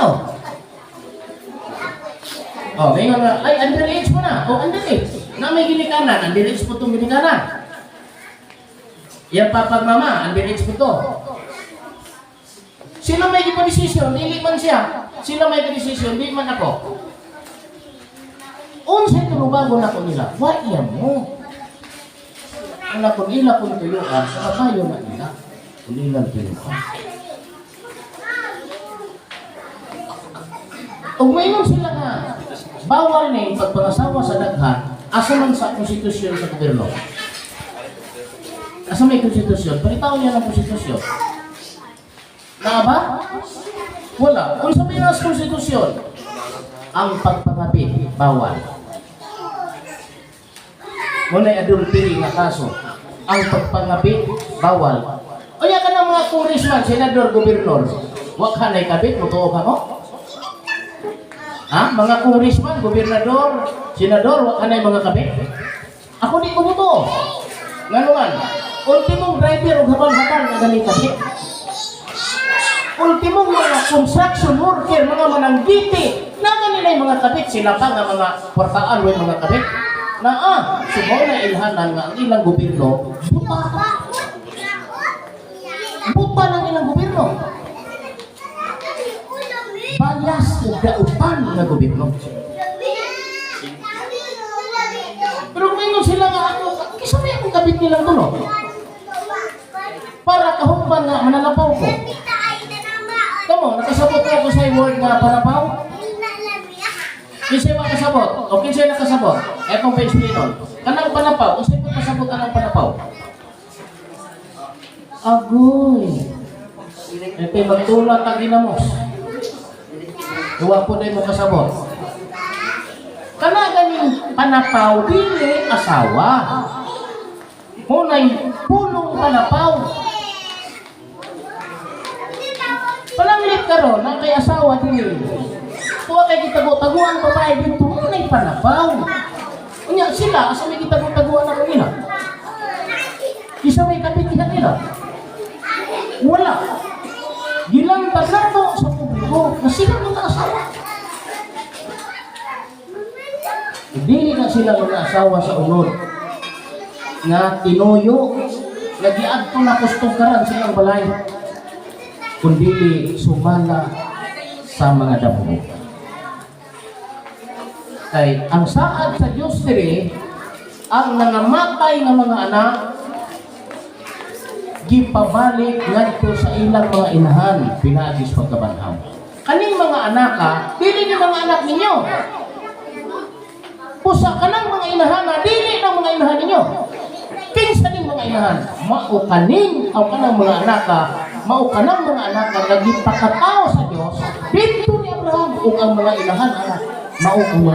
tao. Oh, may nga, ay, underage mo na. Oh, underage. Na may ginikanan, underage po itong ginikanan. Yan papa, mama, underage po to. Sino may gipa-decision? Dili man siya. Sino may decision? Di man ako. Unsay tulubagon ako nila? Wa iya mo. Wala kung ila kung tuyuan, sa kayo na nila. Kung ilang tuyuan. Ug maingon sila nga, bawal na yung pagpangasawa sa daghan, asa man sa konstitusyon sa gobyerno? Asa may konstitusyon? Palitaon niya ng konstitusyon. Naa ba? Wala. Kung sa may nasa konstitusyon, ang pagpangabi, bawal. Wala adultery nga kaso. Ang pagpangabi, bawal. O ya ka ng mga congressman, senador, gobernador, wa ka na'y kabit, mutuo ka mo? Ha? Mga congressman, gobernador, senador, wa ka na'y mga kabit? Ako di ko mutuo. Ngano man, ultimong driver og habal-habal nga gani kabit. Ultimong mga construction worker, mga mananggiti, na ganila yung mga kabit, sila pa nga mga kwartaan way mga kabit. Na subaw na ilhanan nga ang ilang gobyerno, buta. Buta ng ilang gobyerno. Bias ug dautan nga gobyerno. Pero kung ingon sila nga ako, kisa may akong kabit nilang tulo. Para kahumban nga manalapaw ko. Kamo, nakasabot ko ako sa word nga panapaw? Kinsay makasabot? O kinsay nakasabot? Etong pa-explain nun. Kanang panapaw, unsay po pasabot anang panapaw? Agoy. Ito magtula tag ginamos. Duwa po na mo kasabot. Kana ganing panapaw dili asawa. Munay pulong panapaw. Palanglit karon ang kay asawa dili. Tuwa kay gitago-tago ang babae dito munay panapaw. Unya sila asa may gitago-taguan ako nila. Isa may kapitihan nila. Wala. Gilantad nato sa publiko na sila mga asawa. Dili na sila mga asawa sa unod nga tinuyo nga giadto na kustungkaran silang balay kundi sumala sa mga damo. Kay ang saad sa Dios diri, ang nangamatay nga mga anak gipabalik ngadto sa ilang mga inahan pinaagi sa pagkabanhaw. Kaning mga anaka, dili ni mga anak ninyo. Pusa kanang mga inahan, dili ng mga inahan ninyo. Kinsa ning mga inahan? Mao kaning aw kanang mga anaka, mao kanang mga anaka nga gipakatao sa Dios didto ni Abraham ug ang mga inahan ana mao ang mga